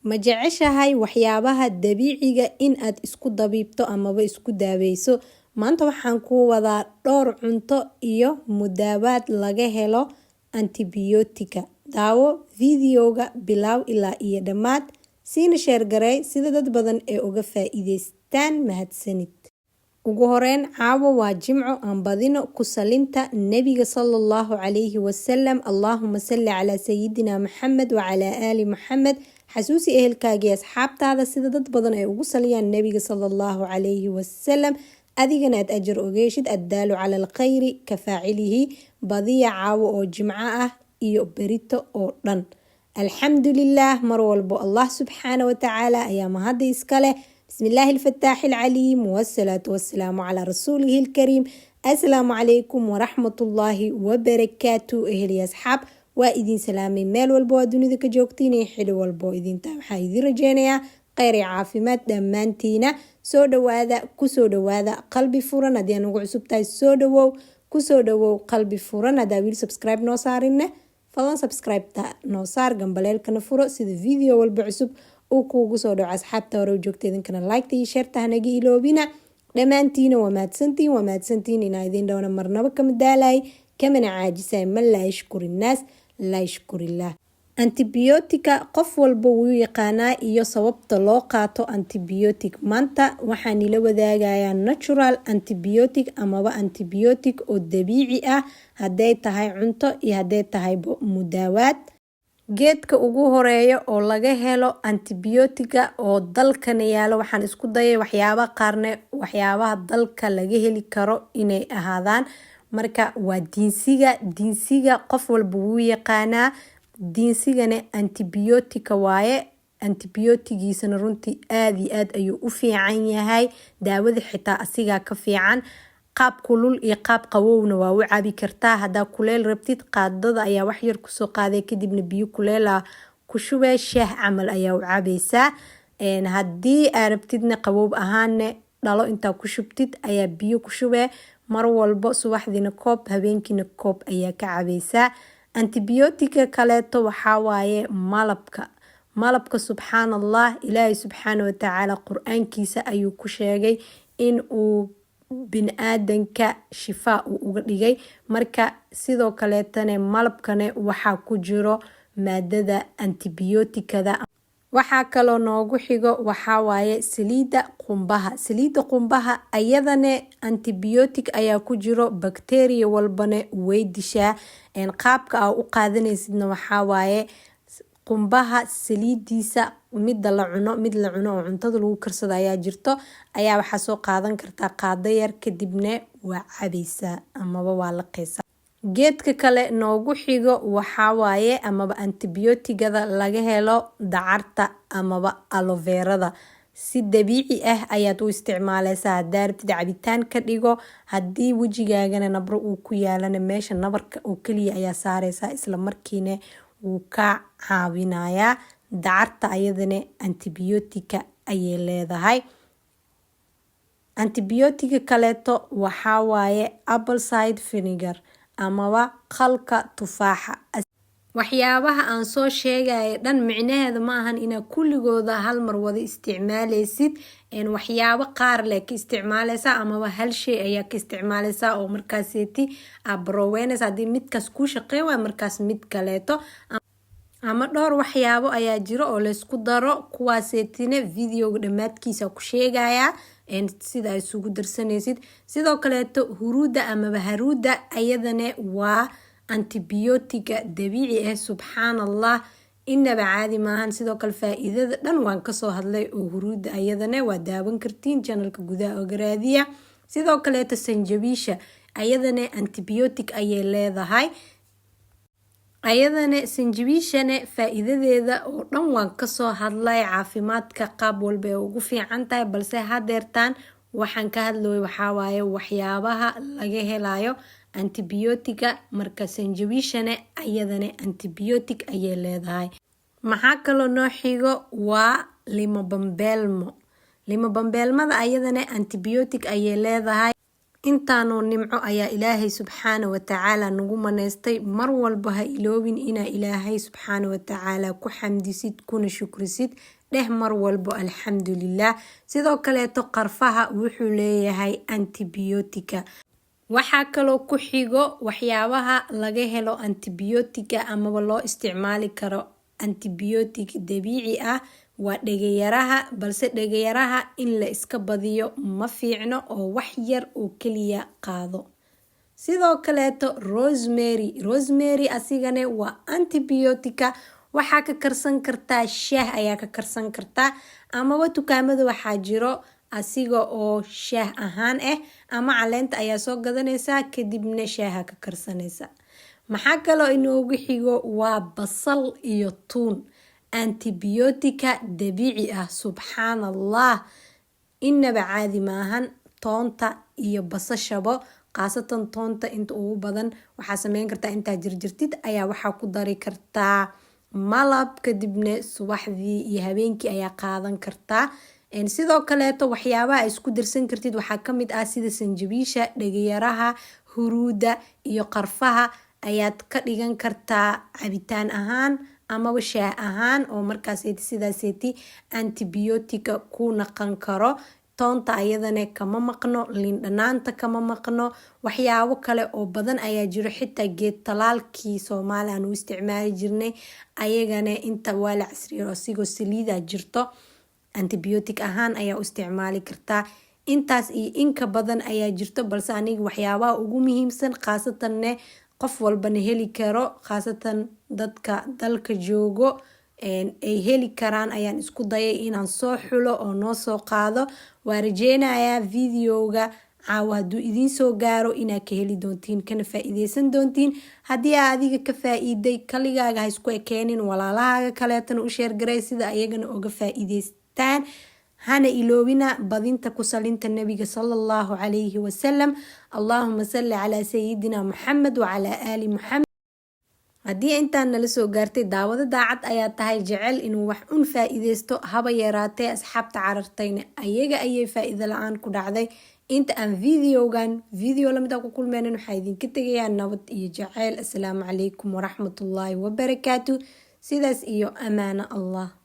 Ma jeceshahay waxyaabaha dabiiciga in aad isku dabiibto amaba isku daaweyso? Maanta waxaan kuu wadaa dhowr cunto iyo mudaawaad laga helo antibiyootika. Daawo fiidiyowga bilow ilaa iyo dhammaad, siina share garee sida dad badan ee uga faa'iidaystaan. Mahadsanid. Ugu horeyn, caawa waa Jimco, aan badino ku salinta Nebiga sala Allahu calayhi wasalam. Allaahuma salli calaa sayidina Maxamed wacalaa aali Maxamed. Xasuusi ehelkaaga iyo asxaabtaada sida dad badan ay ugu saliyaan Nebiga sala Allahu calayhi wasalam, adigana aad ajar ogeeshid. Addaalu cala alkhayri ka faacilihi. Badiya caawo oo Jimco ah iyo berito oo dhan. Alxamdulilaah, mar walbo Allah subxaana watacaala ayaa mahadda iska leh. Bismi illaahi alfataaxi alcaliim, wasalaatu wasalaamu calaa rasuulihi alkariim. Assalaamu calaykum waraxmatullaahi wabarakaatu. Eheliya asxaab, waa idin salaamay meel walba waa dunida ka joogtiin iyo xili walbo idintaa. Waxaa idin rajeynayaa kheyr iyo caafimaad dhammaantiina. Soo dhawaada, kusoo dhawaada qalbi furan. Haddii aan ugu cusub tahay, soo dhawow, kusoo dhawow qalbi furan. Haddaa wiil subscribe noo saarinne, fadlan subscribe-ta noo saar, gambaleelkana furo sida video walba cusub uu kuugu soo dhaco. Asxaabta hore u joogta, idinkana like-ta iyo share-ta hanaga iloobina. Dhammaantiina waa mahadsantiin, waa mahadsantiin. Inaa idin dhowna marnaba kama daalay, kamana caajisay. Man laa yashkur innaas laa yashkurillaah. Antibiyootika qof walba wuu yaqaanaa iyo sababta loo qaato antibiyootic. Maanta waxaan ila wadaagayaa natural antibiotic amaba antibiotic oo dabiici ah, hadday tahay cunto iyo hadday tahay mudaawaad. Geedka ugu horeeya oo laga helo antibiyootiga oo dalkana yaalo, waxaan isku dayay waxyaaba qaarne waxyaabaha dalka laga heli karo inay ahaadaan. Marka waa diinsiga. Diinsiga qof walba wuu yaqaanaa. Diinsigana antibiyootika waaye. Antibiyootigiisana runtii aada iyo aad ayuu u fiican yahay, daawada xitaa asigaa ka fiican. Qaab kulul iyo qaab qabowna waa u cabi kartaa. Hadaa kuleel rabtid, qaadada ayaa wax yar kusoo qaaday, kadibna biyo kuleela ku shubee, shaah camal ayaa u cabaysaa. Haddii aa rabtidna qaboob ahaanne, dhalo intaa ku shubtid ayaa biyo ku shubee. Mar walbo subaxdiina koob, habeenkiina koob ayaa ka cabaysaa. Antibiyootika kaleeto waxaa waaye malabka. Malabka, subxaan Allah, Ilaahay subxaana watacaala qur-aankiisa ayuu ku sheegay in uu bini-aadanka shifaa uu uga dhigay. Marka sidoo kaleetana malabkane waxaa ku jiro maadada antibiyootikada. Waxaa kaloo noogu xigo waxaa waaye saliida qumbaha. Saliida qumbaha ayadane antibiyootic ayaa ku jiro, bakteriya walbane way dishaa. Qaabka aa u qaadanaysidna waxaa waaye qumbaha saliidiisa, mida la cuno, mid la cuno oo cuntada lagu karsado ayaa jirto, ayaa waxaa soo qaadan kartaa qaado yar, kadibna waa cabaysaa amaba waa laqeysaa. Geedka kale noogu xigo waxaa waaye amaba antibiyootigada laga helo dacarta amaba aloe verada. Si dabiici ah ayaad u isticmaaleysaa. Hadaa rabtid, cabitaan ka dhigo. Haddii wejigaagana nabro uu ku yaalana, meesha nabarka oo keliya ayaa saareysaa, isla markiina wuu ka caawinayaa. Dacarta ayadana antibiyootika ayay leedahay. Antibiyootiga kaleeto waxaa waaye apple cider vinegar amaba khalka tufaaxa. Waxyaabaha aan soo sheegaya dhan micnaheeda ma ahan inaa kulligooda hal mar wada isticmaaleysid. Waxyaabo qaar leh ka isticmaaleysaa amaba hal shay ayaa ka isticmaaleysaa oo markaaseeti aa barooweyneysa. Haddii midkaas kuu shaqeyn waayo, markaas mid kaleeto ama dhowr waxyaabo ayaa jiro oo laysku daro. Kuwaaseetina videoga dhammaadkiisa ku sheegayaa sida ay isugu darsanaysid. Sidoo kaleeto huruudda amaba haruudda ayadana waa antibiyootiga dabiici ah. Subxaan Allah, inaba caadi maahan. Sidoo kale faa-iidada dhan waan kasoo hadlay oo huruudda ayadana waa daawan kartiin, channelka gudaha ogaraadiya. Sidoo kaleeto sanjabiisha ayadana antibiyootic ayay leedahay. Ayadana sanjabiishana faa-iidadeeda oo dhan waan kasoo hadlay, caafimaadka qaab walba ee ugu fiican tahay. Balse hadeertaan waxaan ka hadlooy waxawaaye waxyaabaha laga helayo antibiyootiga. Marka sanjabiishana ayadana antibiyootic ayay leedahay. Maxaa kaloo noo xigo? Waa limo bambeelmo. Limo bambeelmada ayadana antibiyootic ayay leedahay. Intaanoo nimco ayaa Ilaahay subxaana watacaala nagu maneystay. Mar walba ha iloobin inaa Ilaahay subxaana watacaala ku xamdisid kuna shukrisid. Dheh mar walbo alxamdulilah. Sidoo kaleeto qarfaha wuxuu leeyahay antibiyootika. Waxaa kaloo ku xigo waxyaabaha laga helo antibiyootika amaba loo isticmaali karo antibiyootik dabiici ah waa dhegayaraha, balse dhegayaraha in la iska badiyo ma fiicno oo wax yar oo keliya qaado. Sidoo kaleeto rosemary, rosemary asigane waa antibiyootika. Waxaa ka karsan kartaa shaah ayaa ka karsan kartaa, amaba dukaamada waxaa jiro asiga oo shaah ahaan ah, ama caleenta ayaa soo gadanaysaa, kadibna shaaha ka karsanaysa. Maxaa kaloo inoogu xigo? Waa basal iyo tuun, antibiyootika dabiici ah. Subxaan Allah, inaba caadi maahan. Toonta iyo basashabo, khaasatan toonta inta ugu badan, waxaa sameyn kartaa intaa jirjirtid ayaa waxaa ku dari kartaa malab, kadibna subaxdii iyo habeenkii ayaa qaadan kartaa. Sidoo kaleeto waxyaabaha isku darsan kartid waxaa kamid ah sida sanjabiisha, dhegayaraha, huruuda iyo qarfaha ayaad ka dhigan kartaa cabitaan ahaan amaba shaah ahaan, oo markaas sidaaseeti antibiyootika ku naqan karo. Toonta ayadana kama maqno, liin dhanaanta kama maqno, waxyaabo kale oo badan ayaa jiro. Xitaa geed talaalkii Soomaali aan u isticmaali jirnay ayagana inta waa la casriyo, asigoo saliida jirto, antibiyootik ahaan ayaa u isticmaali kartaa. Intaas iyo inka badan ayaa jirto, balse aniga waxyaabaha ugu muhiimsan, khaasatanne qof walbana heli karo, khaasatan dadka dalka joogo ay heli karaan, ayaan isku dayay inaan soo xulo oo noo soo qaado. Waa rajeynayaa videoga caawa hadduu idiin soo gaaro inaad ka heli doontiin kana faa-iideysan doontiin. Haddii aa adiga ka faa-iiday, kaligaaga ha isku ekeenin, walaalahaaga kaleetana u share garay sida ayagana uga faa-iideystaan. Hana iloobina badinta ku salinta Nabiga sala Allahu calayhi wasalam. Allaahuma salli calaa sayidina Muxamed wacalaa aali Muxamed. Haddii intaan nala soo gaartay, daawado daacad ayaa tahay, jecel inuu wax un faa-iideysto haba yaraatee. Asxaabta carartayna ayaga ayay faa-iido la-aan ku dhacday. Inta aan videogan video lamid a ku kulmeynan, waxaa idinka tegayaa nabad iyo jaceyl. Asalaamu calaykum waraxmatullaahi wabarakaatu. Sidaas iyo amaano Allah.